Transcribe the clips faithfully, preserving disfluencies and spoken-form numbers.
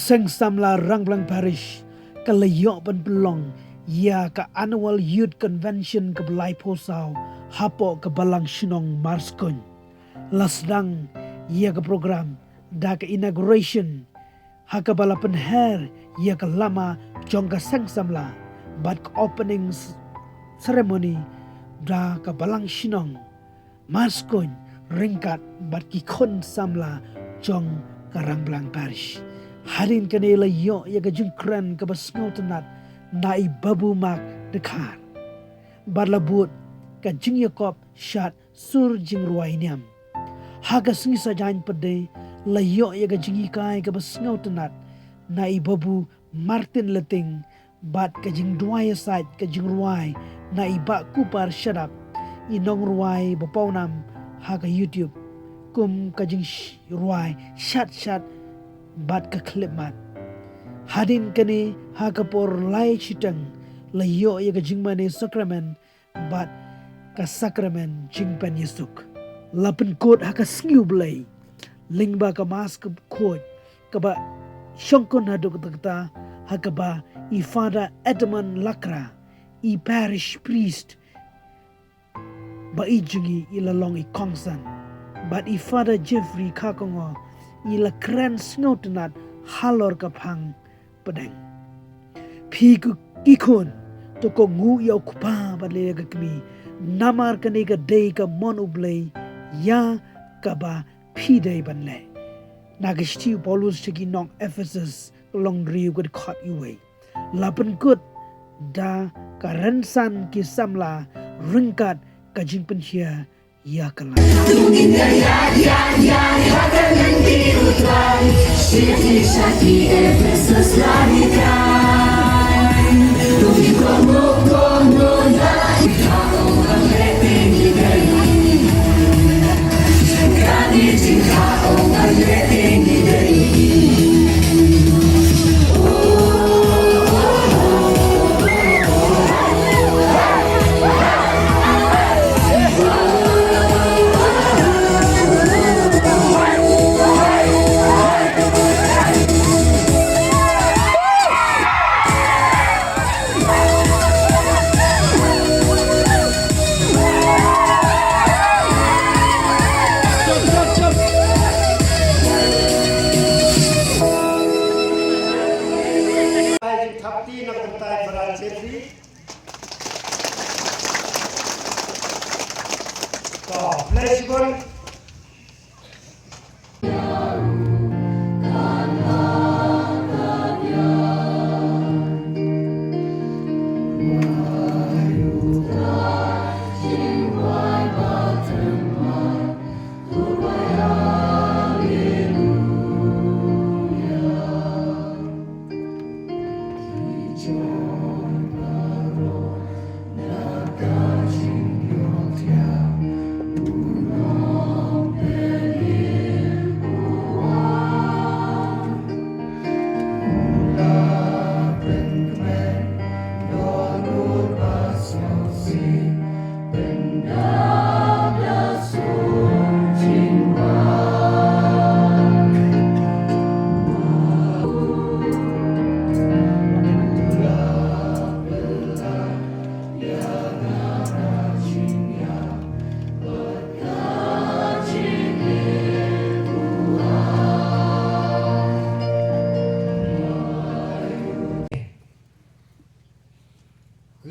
Seng samla Rangblang Parish ka la ïoh ban pynlong ïa ka Annual Youth Convention kaba laiphew saw hapoh ka Balang Shnong Marskuin. La sdang ïa ka program da ka inauguration ha kaba la pynher ïa ka lama jong ka seng samla bad ka opening s-, ceremony da ka Balang Shnong Marskuin ryngkat bad ki khun samla jong ka Rangblang Parish. Hadien kane la ïoh ïa ka jingkren kaba sngewtynnat na i Babu Mark Dkhar bad la bud ka jingïakop shad sur jingrwai niam. Ha ka sngi Saitjaiñ pat de la ïoh ïa ka jinghikai kaba sngewtynnat na i Babu Martin Leting bad ka jingduwai ïasaid ka jingrwai na i Bah Kupar Shadap, i nongrwai ba pawnam ha ka YouTube kum ka jingrwai Shat Shat bad ka Khyllipmat. Hadien kane ha ka por lai shiteng la ïoh ïa ka jingmane sakramen bad ka sakramen jingpynïasuk. La pynkut ha ka sngi U Blei lyngba ka Mass ka khuid kaba shongkun haduh katta katta ha kaba i Father Edmund Lakra, i parish priest ba ïeit jong ngi, i la long i kongsan bad i Father Jeffrey Kharkongor i la kren sngewtynnat halor ka phang pdeng. Phi ki khun, to kohnguh ïa u kpa bad leh ïa ka kmie, namar kane ka dei ka mon U Blei ïa kaba phi dei ban leh. Na ka shithi u Paulus sha ki nong Ephesus ka lynnong hynriew ka dkhot uwei. La pynkut da ka rynsan ki samla ryngkat ka jingpynshai ïa ka lad.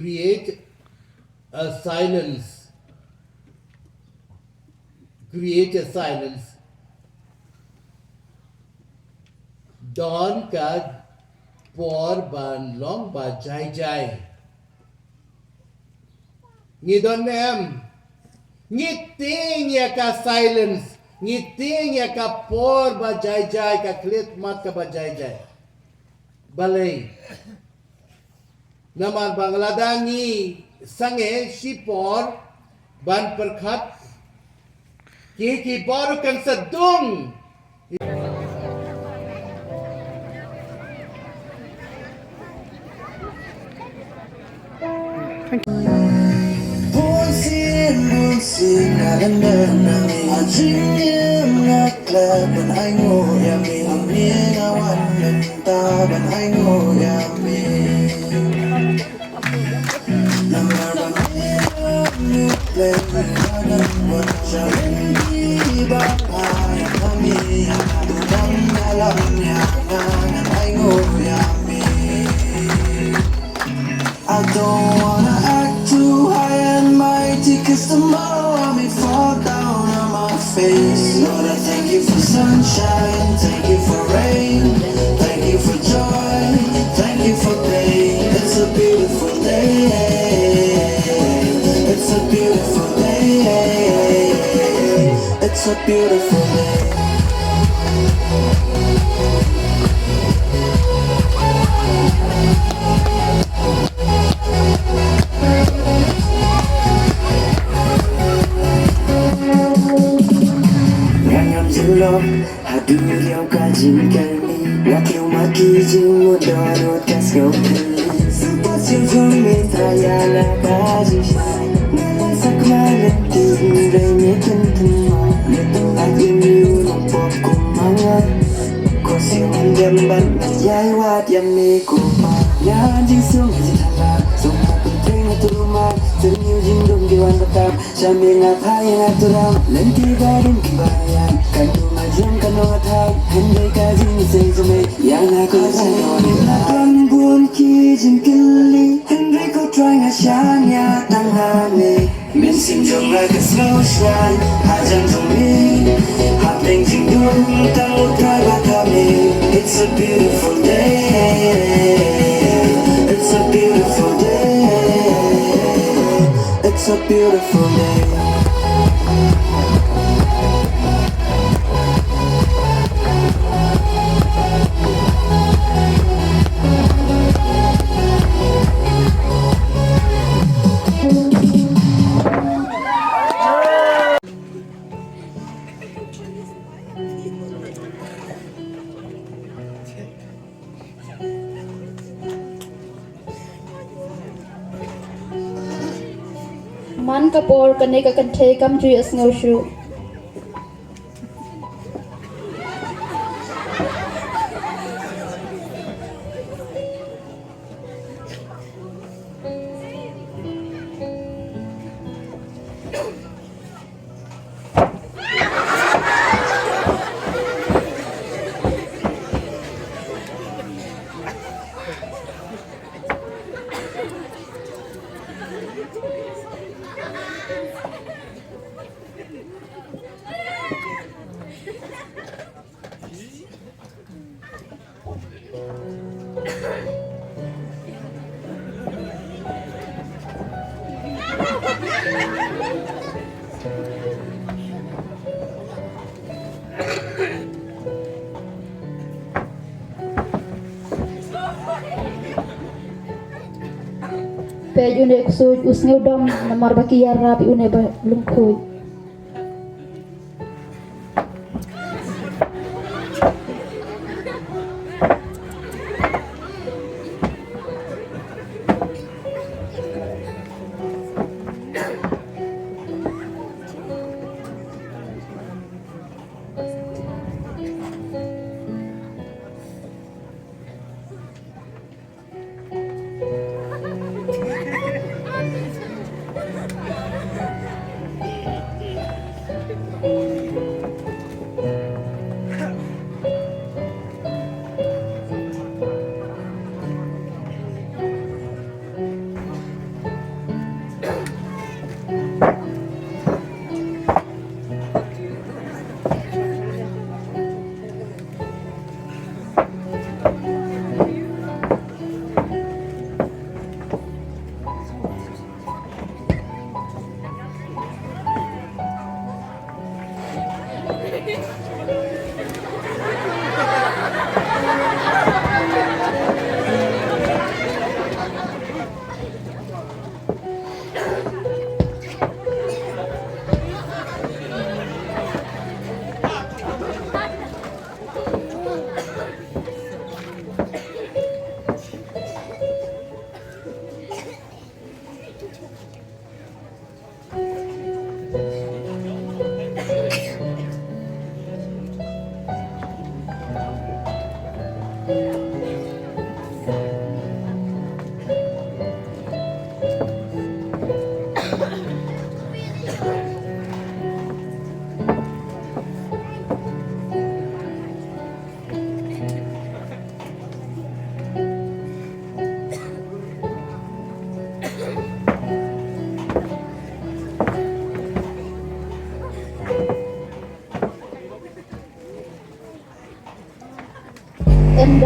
Create a silence. Create a silence. Don ka por ban long ba jai jai. Ngi don em. Ngi tieng ïa ka silence. Ngi tieng ïa ka por ba jai jai, ka khyllipmat kaba jai jai. Balei? Namar ba lada ngi sangeh shipor ban pyrkhat ki, ki baroh kan sa dung. Ban ainguh ïa me, ïa me nga wan mynta ban ainguh ïa me. Namar ba me ïa me play, ba dang wat sha lynti ba phai, ba me ïa me dang ïalam ïa nga, ngan ainguh ïa me. I don't wanna act too high and mighty, 'cause tomorrow I may fall down on my face. Lord, I thank you for sunshine, thank you for rain, thank you for joy, thank you for pain. It's a beautiful day. It's a beautiful day. It's a beautiful day. Nga ngam jyllop haduh ïa ka jingkylli. Nga kiew ma ki jingmut dohnud ka sngewthuh. Sngewthuh jong me tharai ïa nga ka jingshai. Nga la sakma lynti hynrei me kynthei ma. Me tang la ïa me u nongpop kum ma nga. Ko siew ym dem ban ïai wad ïa me kumba. Ïa jingsum ïa jingthala. Sum ha pyntrei nga tu ma. Sum ïa jingdum ki wan batam. Sha me nga phai nga tu ram. Lynti ba dum ki ba ïa. Kan tu ma jong kan tu ma thai. Hynrei ka jingsei jong me. Ïa nga ko sa ko ni la. Kan bun ki jingkylli. Hynrei ko trai nga shaniah tang ha me. Mynsiem jong nga ka sngewsih hajan jong me. Hapdeng jingdum tang u trai bad ha me. It's a beautiful day. It's a beautiful day. It's a beautiful day. Man ka por kane ka kynthei kam ju ïohsngew shuh. Peit une u ksuid u sngewdom namar ba ki ïarap ïa une ba lyngkhuid.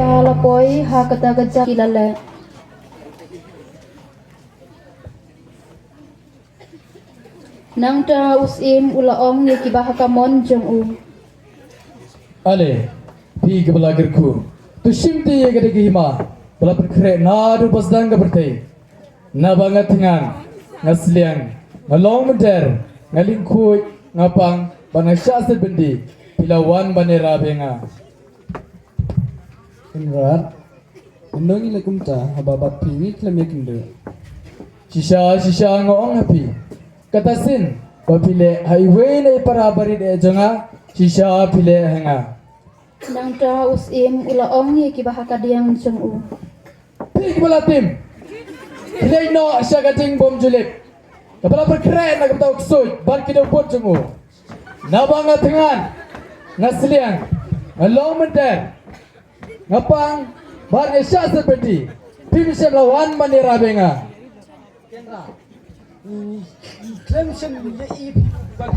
La poi ha kata ka jaka ki la leh. Nangta u Syiem u la ong ïa ki bahakamon jong u. Ale, phi kiba la kyrkhu, to shim te ïa kata ka hima ba la pynkhreh naduh ba sdang ka pyrthei. Naba nga thngan, nga sliang, nga long mynder, nga lyngkhuid, nga pang, bad nga shah set byndi, phi la wan ban ïarap ïa nga. Kynrad, kumno ngi leh kumta haba bad phi ngi khlem ïakynduh? Shisha, shisha nga ong ha phi, kata sien ba phi leh ha iwei na i para barit eh jong nga, shisha phi leh ha nga. Nangta u Syiem u la ong ïa ki bahakadiang jong u. Phi kiba la tim, phi leit noh sha ka jingbymjulip kaba la pynkhreh na ka bynta u ksuid bad ki dewbud jong u. Naba nga thngan, nga sliang, nga long mynder, nga pang, bad nga shah set byndi, phim shym la wan ban ïarap ïa nga.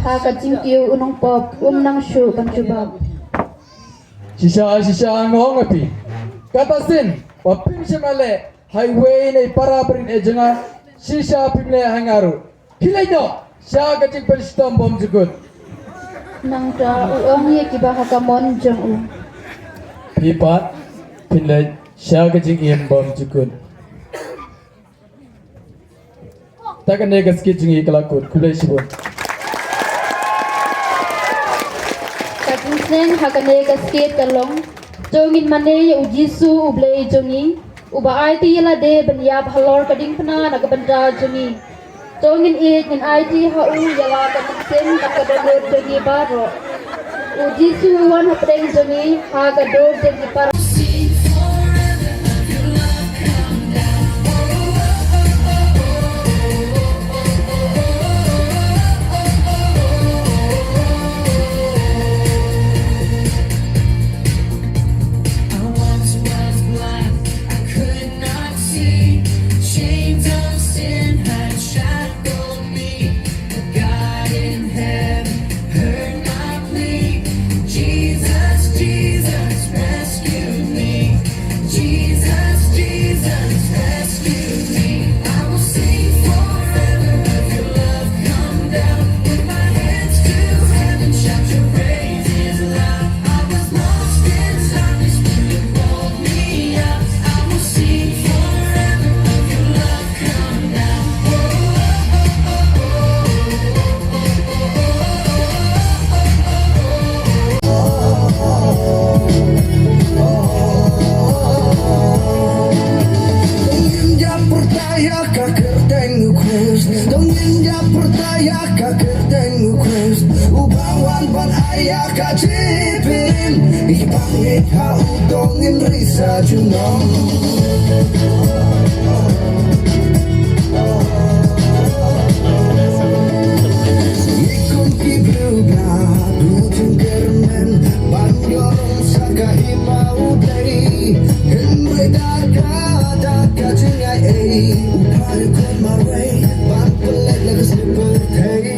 Ha ka jingkiew u nongpop um nang shuh ban jubab. Shisha, shisha nga ong ha phi, kata sien ba phim shym la leh ha iwei na i para barit eh jong nga, shisha phim leh ha nga ruh. Phi leit noh sha ka jingpynshitom bymjukut. Nangta u ong ïa ki bahakamon jong u. Phi pat phin leit sha ka jingim bymjukut. Te kane ka skit jong ngi ka la kut. Khublei shibun. Ka jingsneng ha kane ka skit ka long, to ngin mane ïa u Jisu u Blei jong ngi, uba aiti ïa lade ban ïap halor ka diengphna na ka bynta jong ngi. To ngin ïeit, ngin aiti ha u ïa la ka mynsiem bad ka dohnud jong ngi baroh. U Jisu u wan hapdeng jong ngi ha ka dur jong ngi baroh. I once was blind, I could not see. Chains of sin had shackled me, but God in heaven heard my plea. Jesus, Jesus, rescue me. Jesus, Jesus, rescue me. I will sing forever of your love come down. With my hands to heaven, shout your praises loud. I was lost in darkness, but you called me out. I will sing forever of your love come down. Dong ngin ïa pyrta ïa ka kyrteng u Khrist. Dong ngin ïa pyrta ïa ka kyrteng u Khrist. Uba wan ban ai ïa ka jingpynim. Ïa ba ngeit ha u dong ngin ri sa junom. Ngi kum ki briew ba duh jingkyrmen ban ïoh rung sha ka hima u Blei. Hynrei da ka, da ka jingaiei u phai kum marwei ban pynleit na ka sngi pyrthei.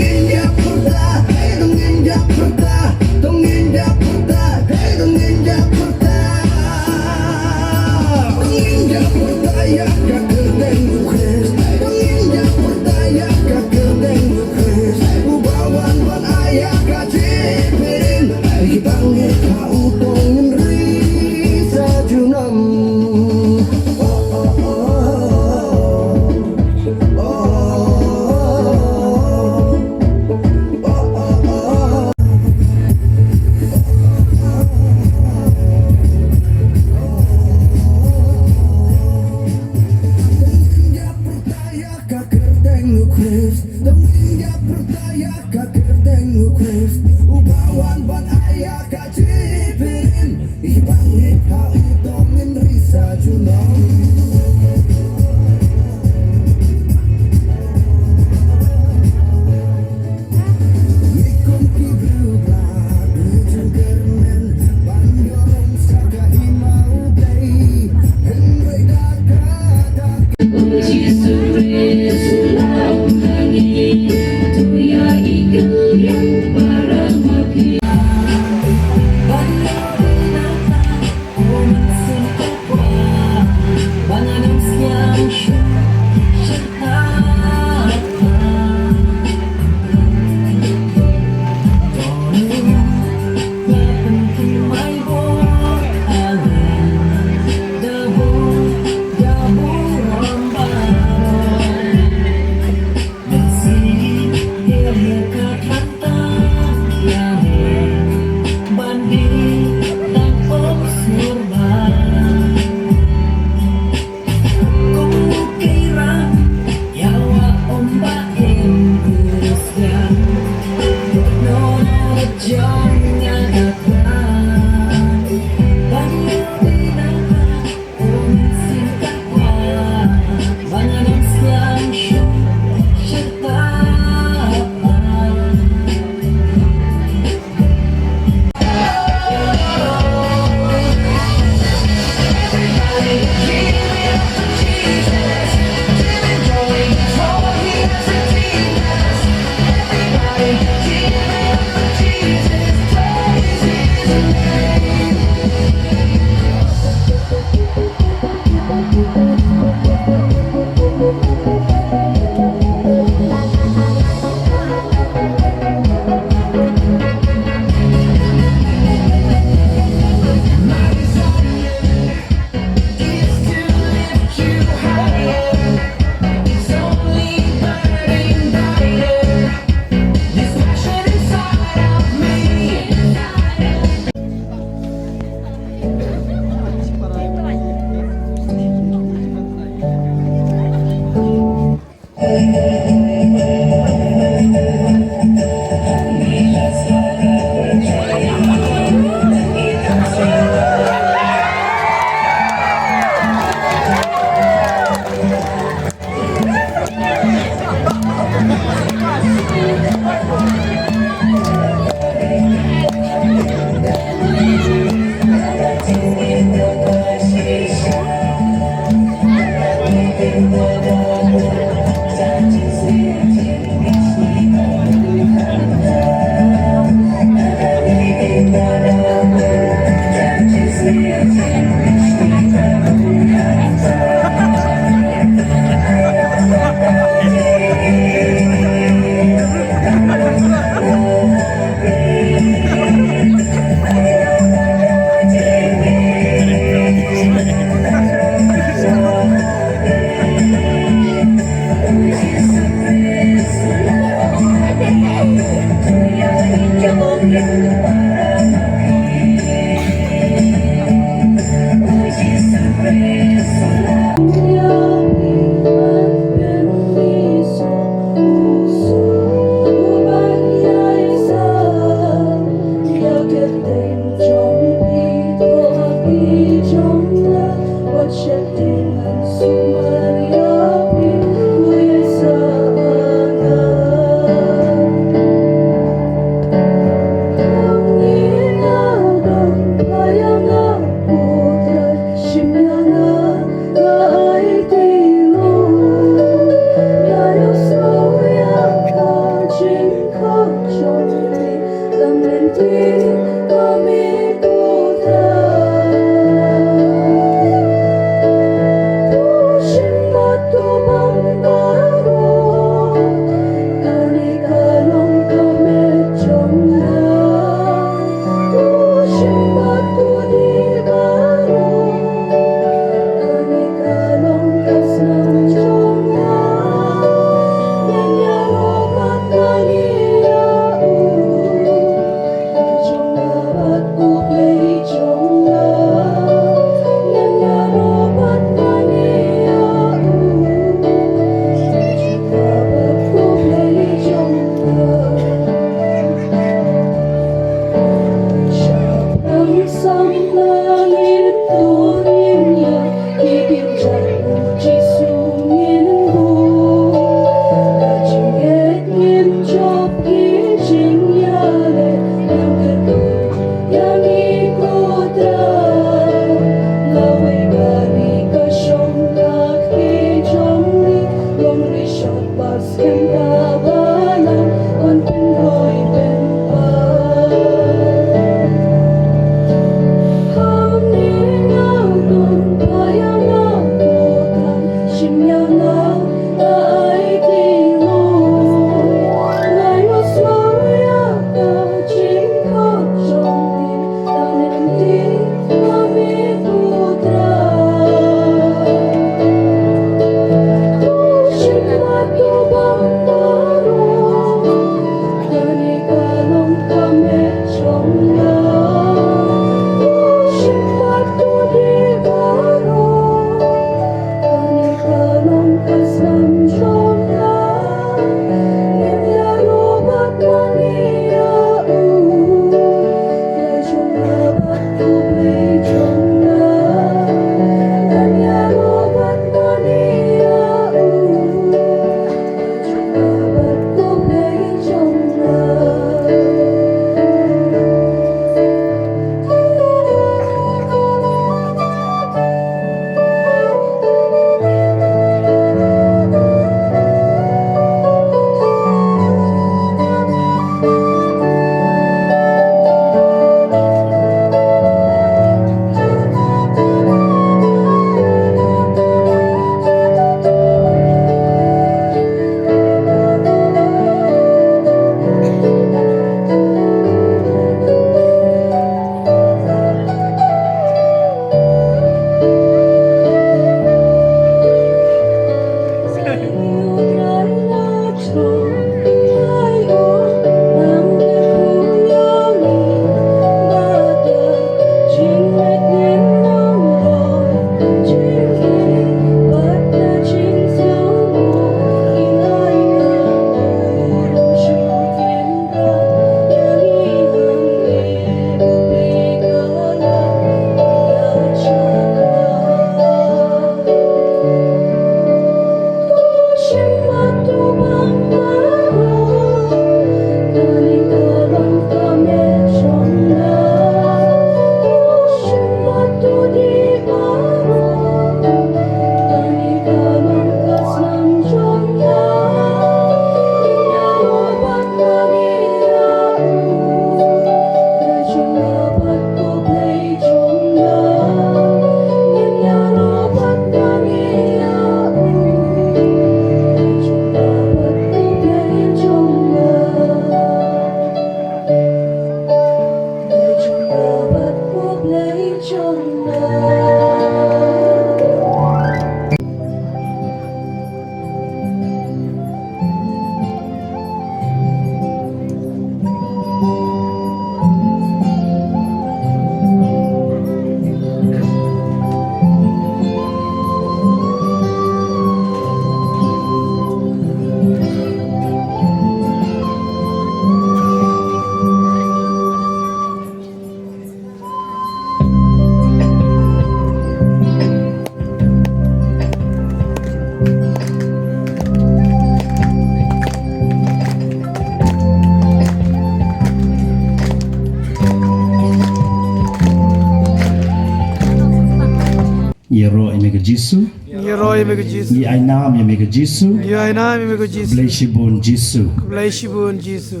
Ïaroh ïa me ko Jisu. Ïaroh ïa me ko Jisu. Ngi ai nam ïa me ko Jisu. Ngi ai nam ïa me ko Jisu. Khublei shibun Jisu. Khublei shibun Jisu.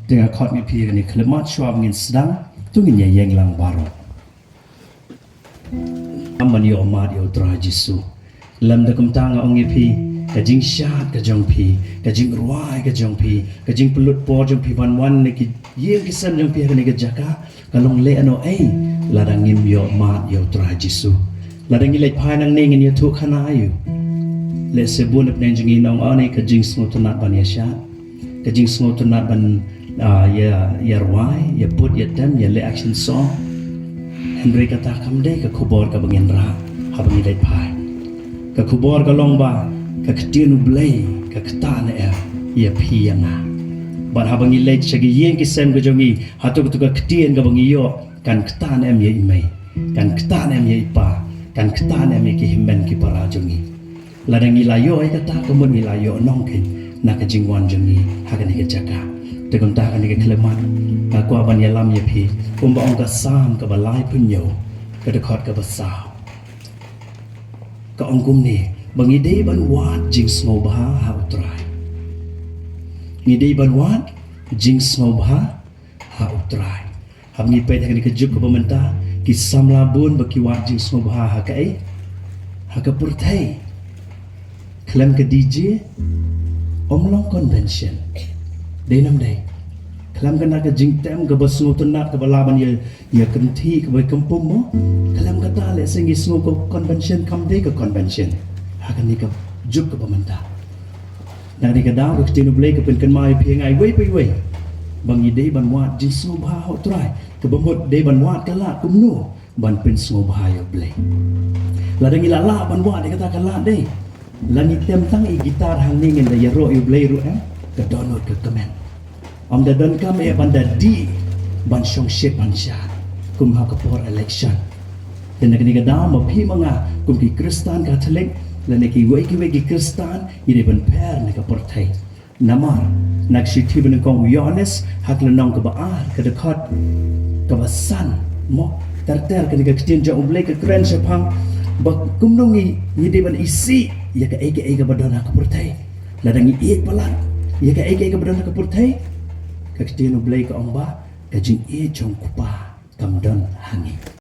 Te nga khot ïa phi ha kane ka khyllipmat shuwa ba ngin sdang. To ngin ïa ïeng lang baroh. Ngam ban ïoh mad ïa u Trai Jisu. Lymda kumta nga ong ïa phi, ka jingshad ka jong phi, ka jingrwai ka jong phi, ka jingpynlut por jong phi ban wan na ki ïing ki sem jong phi ha kane ka jaka, ka long lehnohei lada ngim ïoh mad ïa u Trai Jisu. Lada ngi leit phai nangne ngin ïathuh khana ïa u. Lehse bun na pdeng jong ngi ngi ong, "Ani ka jingsngewtynnat ban ïashad, ka jingsngewtynnat ban, ah, ïa, ïarwai, ïaput, ïatem, ïaleh action song." Hynrei kata kam dei ka khubor kaba ngin rah haba ngi leit phai. Ka khubor ka long ba ka ktien U Blei ka ktah ne em ïa phi ïa nga. Bad haba ngi leit sha ki ïing ki sem ka jong ngi, hato katu ka ktien kaba ngi ïoh kan ktah ne em ïa i mei, kan ktah ne em ïa i pa, kan ktah ne em ïa ki hynmen ki para jong ngi. Lada ngi la ïoh ïa kata, ka mut ngi la ïoh nongkit na ka jingwan jong ngi ha kane ka jaka. Te kumta ha kane ka khyllipmat nga kwah ban ïalam ïa phi kumba ong ka Salm kaba laiphew hynñiew, ka dkhot kaba saw. Ka ong kumne, ba ngi dei ban wad jingsngewbha ha u Trai. Ngi dei ban wad jingsngewbha ha u Trai. Haba ngi peit ha kane ka juk kaba mynta, ki samla bun ba ki wad jingsngewbha ha kaei? Ha ka pyrthei. Khlem ka D J, ym long convention. Dei nam dei? Khlem kane ka jingtem kaba sngewtynnat kaba lah ban ïa, ïa kynthih kaba ïa kympum mo. Khlem kata lehse ngi sngew ka convention kam dei ka convention ha kane ka juk kaba mynta. Na kane ka daw ka ktien U Blei ka pynkynmaw ïa phi ïa nga iwei pa iwei ba ngi dei ban wad jingsngewbha ha u Trai, kaba mut dei ban wad ka lad kumno ban pynsngewbha ïa U Blei. Lada ngi la lah ban wad ïa kata ka lad dei, la ngi tem tang i gitar hangne ngin da ïaroh ïa U Blei ruh, eh, ka dohnud ka kmen. Ym da donkam eh ban da dih ban shongshit ban shad kum ha ka por election. Te na kane ka daw ma phi ma nga kum ki Khristan Katholik lane kiwei kiwei ki Khristan ngi dei ban pher na ka pyrthei. Namar na ka shithi ba nyngkong u Ïoannis ha ka lynnong kaba ar, ka dkhot kaba san, mo, ter ter kane ka ktien jong U Blei ka kren shaphang ba kumno ngi, ngi dei ban isih ïa kaei kaei kaba don ha ka pyrthei. Lada ngi ïeit palat ïa kaei kaei kaba don ha ka pyrthei, ka ktien U Blei ka ong ba ka jingïeit jong U Kpa kam don ha ngi.